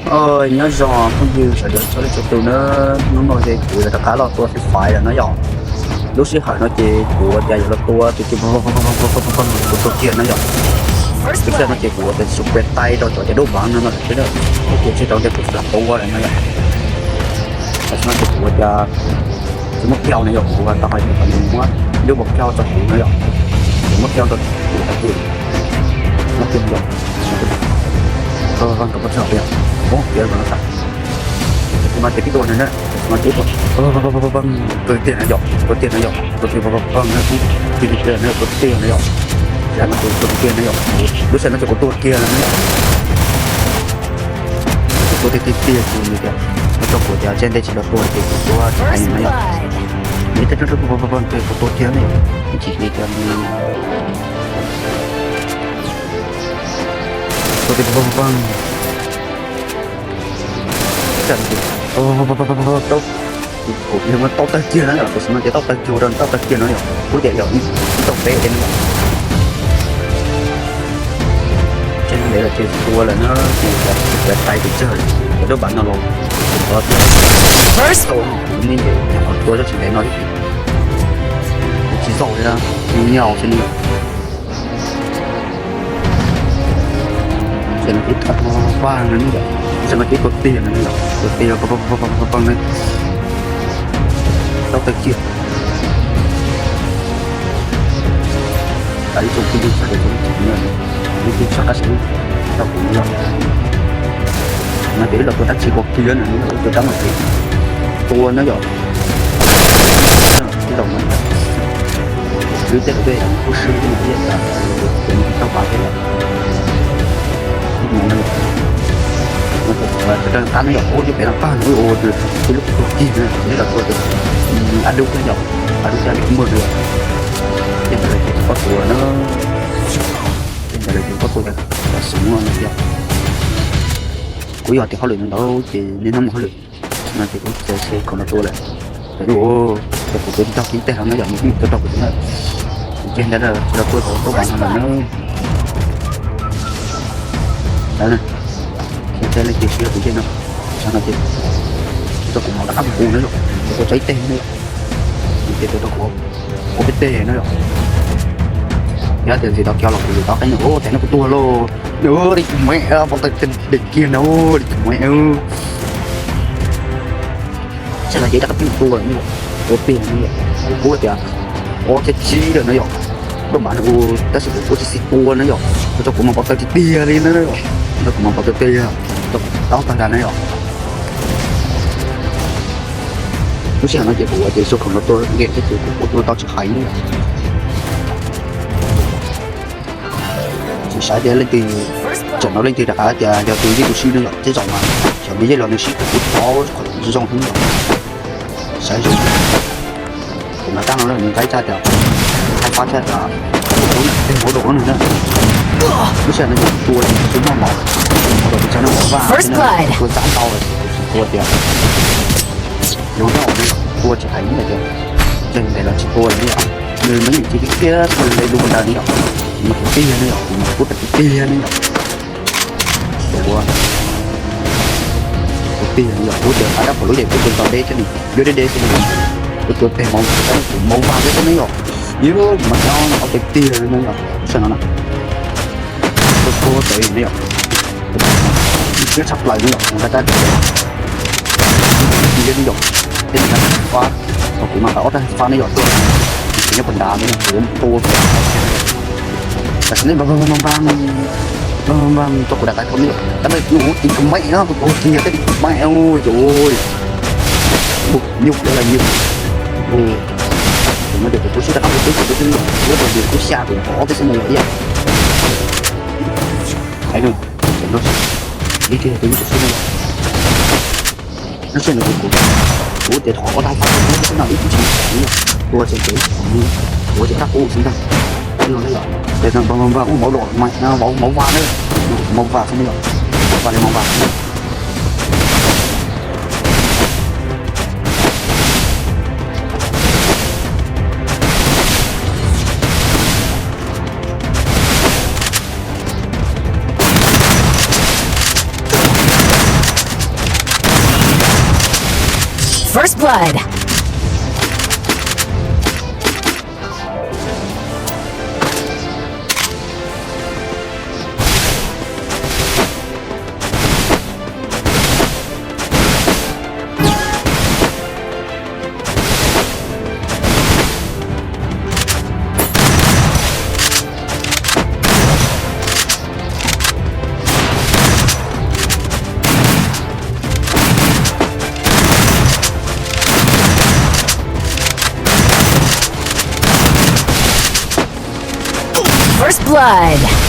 Oj, nyob zoo phooj ywg sawv daws txhua leej txhua tus na. Hnub no ces kuv yuav rov qab los tua Free Fire lawm no yom. Lub sij hawm no ces kuv ua tias yuav los tua tus, tus tua kiag no yom. Lub sij hawm no ces kuv ua tias super tai rau cov cov dub npav no no xwb, kuv tsis tau tias kuv lam tua lawm no yom. Tam sim no ces kuv ua tias tsis muaj kiag no yom, kuv ua tau hais tias kom nws muab lub npaum kiag rau kuv no yom. Kuv muab kiag rau kuv hais tias muab kiag yom. Vaj rau pob tsuas yom. Ub, tiav no tas. Tam sim no ces pib tua nws na, tam sim no ces tua. Tua tiag no yom, tua tiag no yom, tua tiag no, tua tiag no yom, tua tiag no yom. Tam sim no ces tua tiag no yom. Lub sij hawm no ces kuv tua kiag lawm na yom. Kuv tua tiag tiag tiag ces nws tias, nws tso kuv tias tseg ntej tsis los tua ces kuv tua tsis hais no yom. Nws tias kuv tua kiag ne, nws tsis li tias nws tua tiag pag pag pag. Tam sim no ces tau, kuv muab tau tawg kiag no yom, tam sim no ces tau tawg kiag rau, tau tawg kiag no yom, kuv tias yog ib tau peb no yom. Ces ntev lawm ces tua lawm na, ces tais pes tsawg, cov dub npav no los, kuv tau, kuv ne ces qhov tua tsis ntev no, kuv tsis zaum li, nws nyaum xwb ne. Tam sim no ces pag no yom, tam sim no ces tua tiag no yom, tua tiag pag pag pag ne, tau tawg kiag. Tam ib tsoom kwv tij sawv daws txhua leej txhua tus, nej tij tshaj qab siab rau kuv yom. No ces wb los tua dab tsi ko kiag na, wb tua dab no ces tua na yom. Ib zaug no, wb tej lus tej kuj swb no, ib yam tas ces nws tsis tau pab thiab yom. Rau qab no yom, ua ib pem no pag no ua tus lub tua kiag na, wb los tua tus a dub thiab yom, a dub thiab li kuj muaj na yom. Ces ntawd ces pob tua na, ces ntawd ces pob tua yom, tam sim no no yom. Kuv yog tias hauj lwm ntau ntau ces niaj hnub mus hauj lwm no ces kuv txawm xyem khoom no tua lawm. Ces ua rau kuv tus tsis tau kiv tej hauv no yom, nws kuj mus tua rau kuv tus na. Ces ntawd tsis tau tua tau tau vas no lawm na. Ntawd na, ces tej leej twg siv tus dej no, no ces tua kuv mos rov qab mus hu na yom, tua tso ib teg na yom. Ces tua rau kuv ua peb teg na yom. Yog tias ntxiv tau kiag los kuv yuav tau qeeb no, ua tes no kuv tuag lauj. Li tus me, pov tawg tes kiag na, li tus me. Sab no ces rov qab pib tua, tua tiag no yom. Kuv pub tias ob txhiab tsib lawm no yom. Dub npav no ua tab sis kuv ua tsis xis tua na yom, ua rau kuv mos pov tawg tiag tiag li na yom. Ua rau kuv mos pov tawg tiag, rau kuv taub tag dag na yom. Lub sij hawm no ces kuv ua ces xua khoom no tua nkem thiab ces kuv ua tua tau tsis hais na yom. Tsis xav tias leej twg, tseem no leej twg rov qab tias yog tus yeej tus sib no yom, tej zaum mas xyov nws yeej los nws sib kuv thov zoo xwb yom. Saib zoo, kuv mas tab no nws nqaij tshaj tias, hais fab tshaj tias, kuv tus na tej hauv rau nws na. Lub sij hawm no ces tua ces kuv tsis muaj mov, kuv tsis muaj mov vaj xwb na, tua txav ntau lawm kuv tsis tua tias, yog nyob ua tua tsis hais ib yam tias, ces ntev los tsis tua li yom. Nws me nyuam tsis kiab tau li lub ntawd ni yom, kuv mas kuv tiag ne yom, kuv mas kuv tiag ne yom. Kuv ua, kuv tiag ne yom, kuv tias qab rab phom lub ces kuv tua tau deb thiab ni, deb deb deb xwb ni. Kuv tua teg mauv, kuv mauv vag thiab xwb ne yom. Yus mas nyob ob teg tiag ne yom, sab no na. Tua tua tawv ne yom. Ib tshaj plaws ne yom, kuv nqa rab, kuv nqa rab yom, tej nqa fab, kuv nqa ob rab fab ne yom, tuaj, kuv nyob puag nrad ne yom, kuv yuav tua. Tam sim no npaj npaj npaj npaj npaj rau kuv daim tawv thauj ne yom, tab sis kuv tus me no kuv tua kiag tej tus me, ua cas nyuj, nyuj, tus no ces kuv tua sib rau qab tus twb kuv tus twb, kuv tus twb xya tus ob peb xyoo no yom ib yam. Hais no, ib tug tus xwb no yom. Lub sij hawm no kuv, kuv tias thov ua dab fab xwb no ib tug tsis ua ces kuv, kuv tias dab qub xwb ntag. Ib no na yom, ces no npaj npaj npaj ua mauv los mas, mauv, mauv vas na, mauv vas xwb na yom, vas li mauv vas xwb. First blood. First blood.